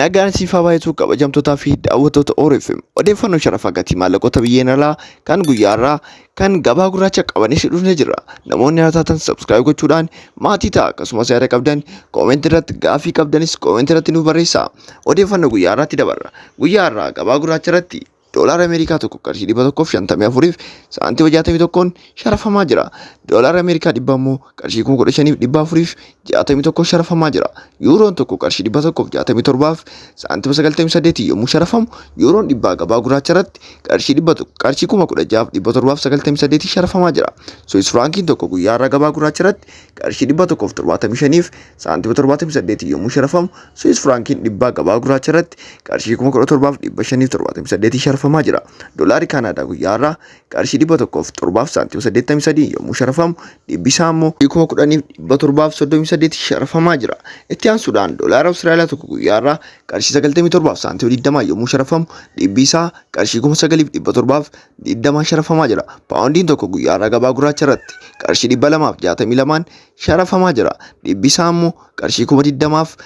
Nagaan siif haa baay'atu kabajamtootaa fi daawwattoota ORFM odeeffannoo sharafa gatii maallaqoota biyyeen alaa kan guyyaa irraa kan gabaa gurraacha qabanis dhufnee jirra. Namoonni haaraa taatan subscribe gochuudhaan maatii ta'a, akkasumas yaada qabdan comment irratti, gaaffii qabdanis comment irratti nuuf barreessaa. Odeeffannoo guyyaa irraatti dabarra. Guyyaa irraa gabaa gurraacha irratti Doolaara Ameerikaa tokko qarshii 154f saantima 61n sharafamaa jira. Doolaara Ameerikaa 100 immoo qarshii 15,461 sharafamaa jira. Yuuroon tokko qarshii 167f saantima 98 yommuu sharafamu, yuuroon dhibbaa gabaa gurraacha irratti qarshii 100 qarshii 16,798 sharafamaa jira. Suwis firaankiin tokko guyyaa har'aa gabaa gurraacha irratti qarshii 175f saantima 78 yommuu sharafamu, Suwis firaankiin dhibbaa gabaa gurraacha irratti qarshii 17,578 sharafamaa jira. Doolaarri Kaanaadaa guyyaa har'aa qarshii 107 saantima 83 yommuu sharafamu, dhibbi isaa immoo 10,738 sharafamaa jira. Itti aansuudhaan doolaara Awustiraaliyaa tokko guyyaa har'aa qarshii 97 saantima 20 yommuu sharafamu, dhibbi isaa qarshii 9,720 sharafamaa jira. Paawundiin tokko guyyaa har'aa gabaa gurraacha irratti qarshii 262n sharafamaa jira. Dhibbi isaa immoo qarshii 20,060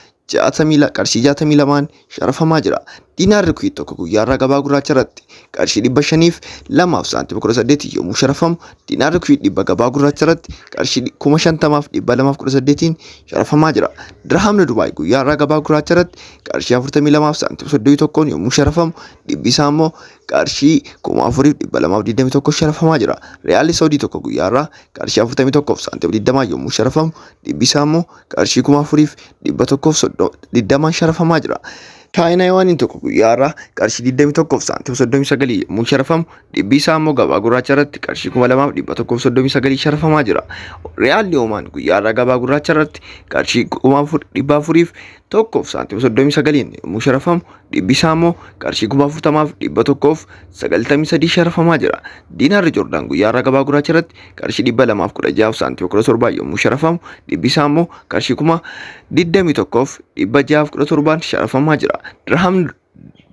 qarshii 62n sharafamaa jira. Diinaarri Kuweet tokko guyyaa har'aa gabaa gurraacha irratti qarshii 502f saantima 18 yommuu sharafamu, diinaarri Kuweet dhibba gabaa gurraacha irratti qarshii 50,218n sharafamaa jira. Dirhaamni Dubaay guyyaa har'aa gabaa gurraacha irratti qarshii 42f saantima 31n yommuu sharafamu, dhibbi isaa immoo qarshii 4,221 sharafamaa jira. Riyaalli Saudii tokko guyyaa har'aa qarshii 41f saantima 20 yommuu sharafamu, dhibbi isaa immoo qarshii 4,120 sharafamaa jira. Chaayinaa yuwaaniin tokko guyyaa har'aa qarshii 21f saantima 39 yommuu sharafamu, dhibbi isaa immoo gabaa gurraacha irratti qarshii 2,139 sharafamaa jira. Riyaalli Oomaan guyyaa har'aa gabaa gurraacha irratti qarshii 4,401f saantima 39 yommuu sharafamu, dhibbi isaa immoo qarshii 40,193 sharafamaa jira. Diinaarri Joordaan guyyaa har'aa gabaa gurraacha irratti qarshii 216f saantima 17 yommuu sharafamu, dhibbi isaa immoo qarshii 21,617n sharafamaa jira. Dirhaamni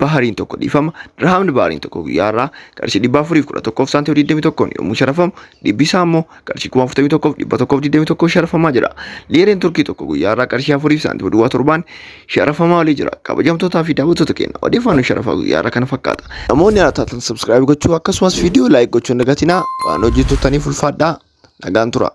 Bahariin tokko, dhiifama, dirhaamni Bahariin tokko guyyaa har'aa qarshii 411f saantima 21n yommuu sharafamu, dhibbi isaa immoo qarshii 41,121 sharafamaa jira. Liireen Turkii tokko guyyaa har'aa qarshii 4 saantima duwwaa 7n sharafamaa olii jira. Kabajamtootaa fi daawwattoota keenya, odeeffannoo sharafaa guyyaa har'aa kana fakkaata. Namoonni haaraa taatan subscribe gochuu akkasumas viidiyoo like gochuu hin dagatinaa. Waan hojii turtaniif ulfaadhaa. Nagaan tura.